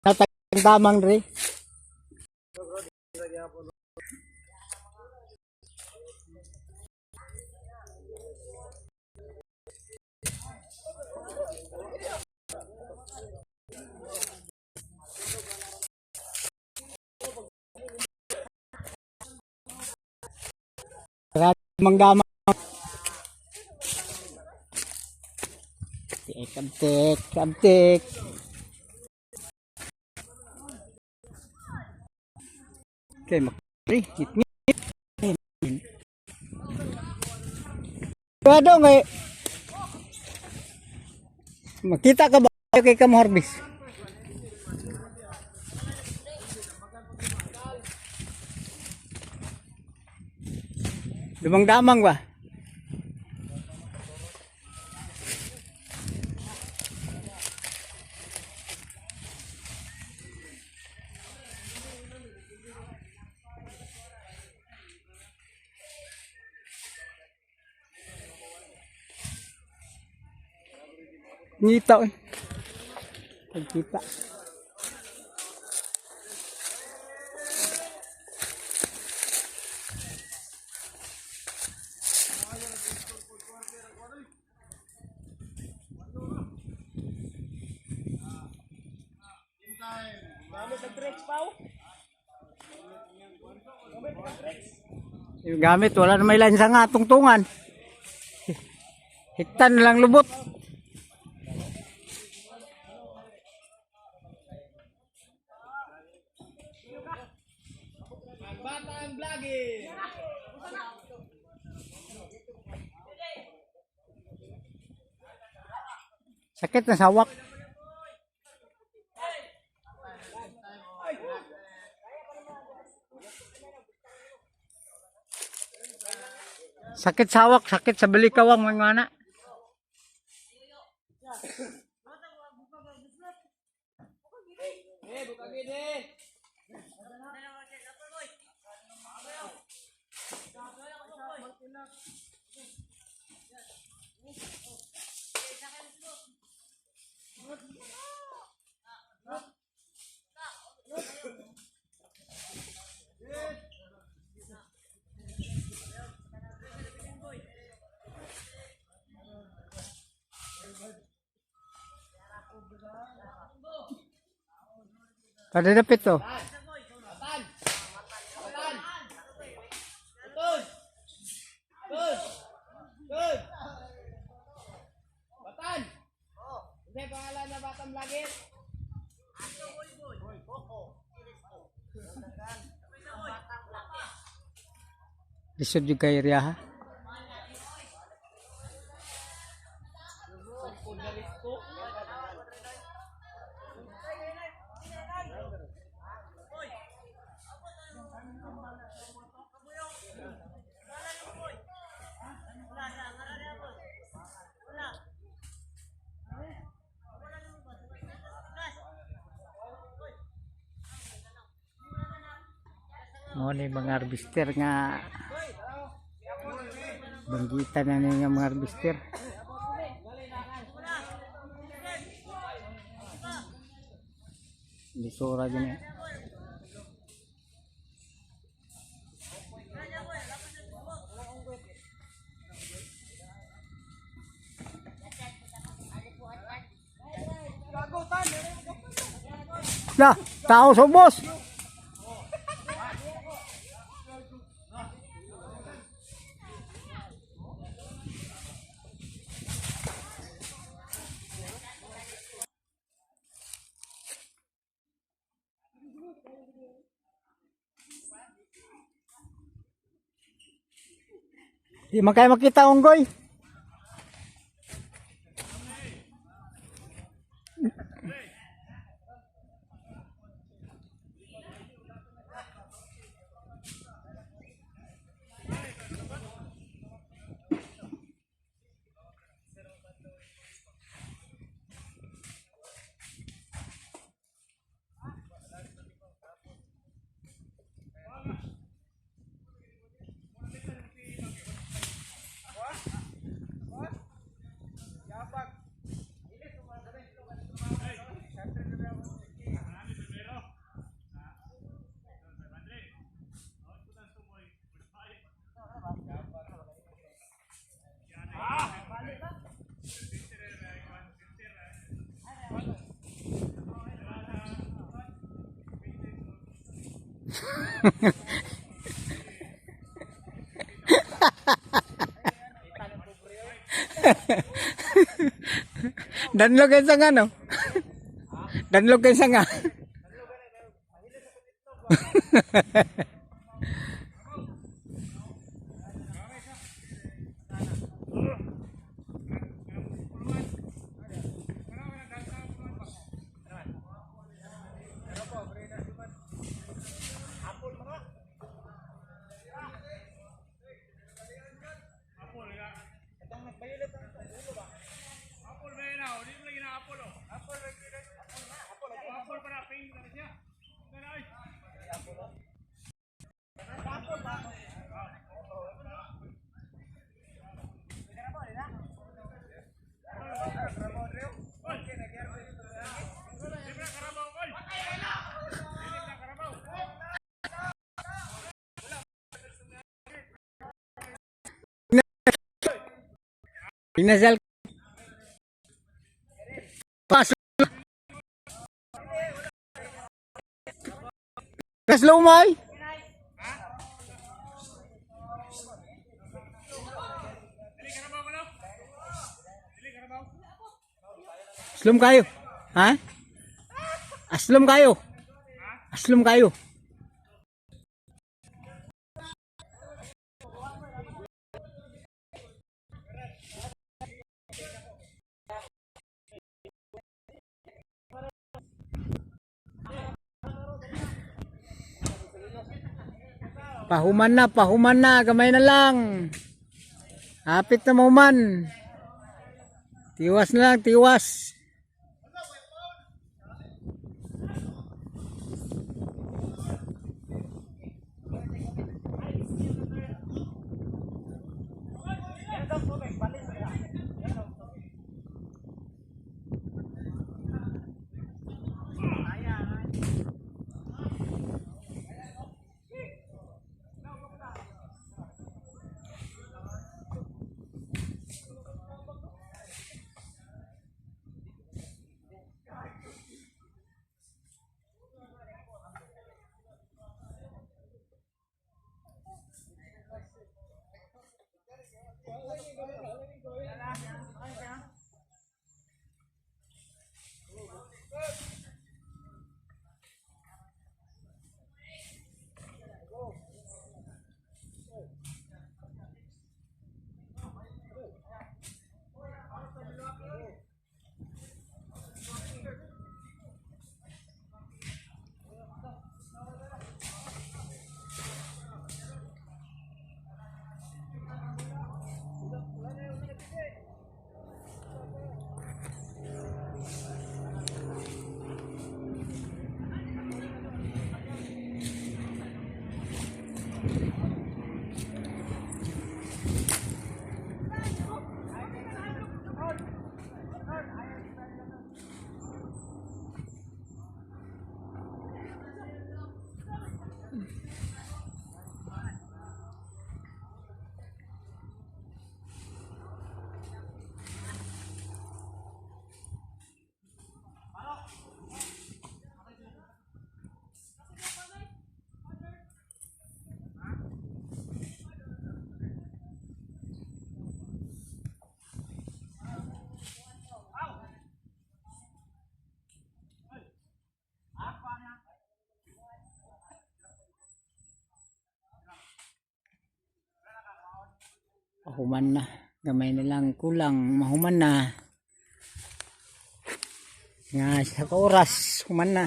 Natagdamang dre. Mang damang. Tik, abtik, abtik. Okay, makri, ngit ngit. Pwede nga eh. Makita ka ba kay ka mo harvest? Dumang-damang ba? Ngita eh. Pagkita. Yung gamit, wala na may lansa nga tungtungan. Hiktan na lang lubot. Batang vlogging. Sakit na sawak. Sakit sawak, sakit sa balikawang mga anak. Eh, buka gini. Padadapit to. Batan. Batan. Tun. Tun. Tun. Batan. Hindi pangalan na Batang vlogging. Lisod yung kay area ha. Mo ni mga harvester nga banggitan na ninyo mga harvester. Lisura din eh. Lah, tao sa ubos. Di man kayo makita unggoy. Danlog kay sanga, no? Danlog kay sanga. Pinasal. Pas. Pas lumay. Aslom kayo. Ha? Aslom kayo. Aslom kayo. Pahuman na, gamay na lang. Hapit na mahuman. Tiwas na lang, tiwas. Pahuman na. Gamay na lang kulang. Mahuman na. Nga sa ka oras. Human na.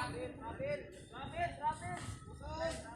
Travel, travel, travel.